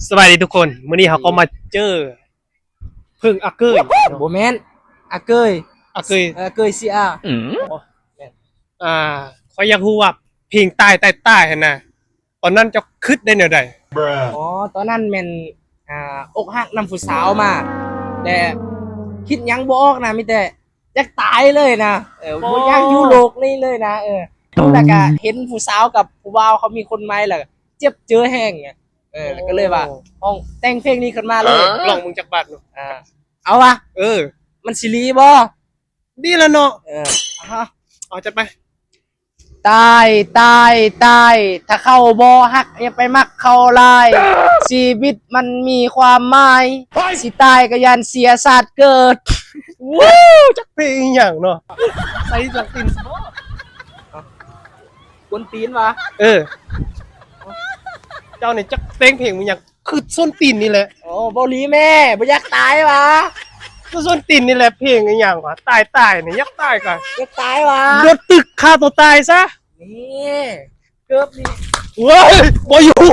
ສະບາຍດີທຸກຄົນ ມື້ນີ້ເຮົາກໍມາເຈີເພິ່ງອາເກີຍເນາະ ບໍ່ແມ່ນ ອາເກີຍ ອາເກີຍ ເອີ ເກີຍຊີອາ ອືມ ອໍ ແມ່ນ ອ່າ ຂ້ອຍຢາກຮູ້ວ່າເພງຕາຍ ຕາຍ ຕາຍຫັ້ນນະ ຕອນນັ້ນເຈົ້າຄິດໄດ້ແນວໃດ? ອໍ ຕອນນັ້ນແມ່ນ ອ່າ ອົກຫັກນຳຜູ້ສາວມາ ແຕ່ຄິດຫຍັງບໍ່ອອກນະ ມີແຕ່ຢາກຕາຍເລີຍນະ ເອີ ບໍ່ຢາກຢູ່ໂລກນີ້ເລີຍນະ ເອີ ແລ້ວກະເຫັນຜູ້ສາວກັບຜູ້ບ່າວເຂົາມີຄົນໃໝ່ ແລ້ວເຈັບເຈີແຮງ ເອີ ກໍເລີຍວ່າ ໂອ້ ຮ້ອງແຕ່ງເພງນີ້ຂຶ້ນມາເລີຍ ລອງເບິ່ງຈັກບາດເນາະ ອ່າ ເອົາວະ ເອີ ມັນຊິດີບໍ່? ດີແລ້ວເນາະ ເອີ ເອົາ ຈັດໄປ ຕາຍ ຕາຍ ຕາຍ ຖ້າເຂົາບໍ່ຮັກ ຢ່າໄປມັກເຂົາຫຼາຍ ຊີວິດມັນມີຄວາມໝາຍ ຊິຕາຍກໍຢ້ານເສຍຊາດເກີດ ວ້າວ ຈັກເພງອີ່ຫຍັງເນາະ ໃສ່ຈັກຕິນ ກວນຕີນຫວາ ເອີ ເຈົ້ານີ້ຈັກແຕ່ງເພງອີ່ຫຍັງ ຄືສົ້ນຕີນນີ້ແຫຼະ ໂອ້ ເບົາຫຼີແມ່ ບໍ່ຢາກຕາຍຫວາ ຄືສົ້ນຕີນນີ້ແຫຼະ ເພງອີ່ຫຍັງຫວາ ຕາຍຕາຍນີ້ ຢາກຕາຍກະ ຢາກຕາຍຫວາ ໂດດຕຶກຂ້າຕົວຕາຍຊະ ນີ້ ເກີບນີ້ ເວີຍ ບໍ່ຢູ່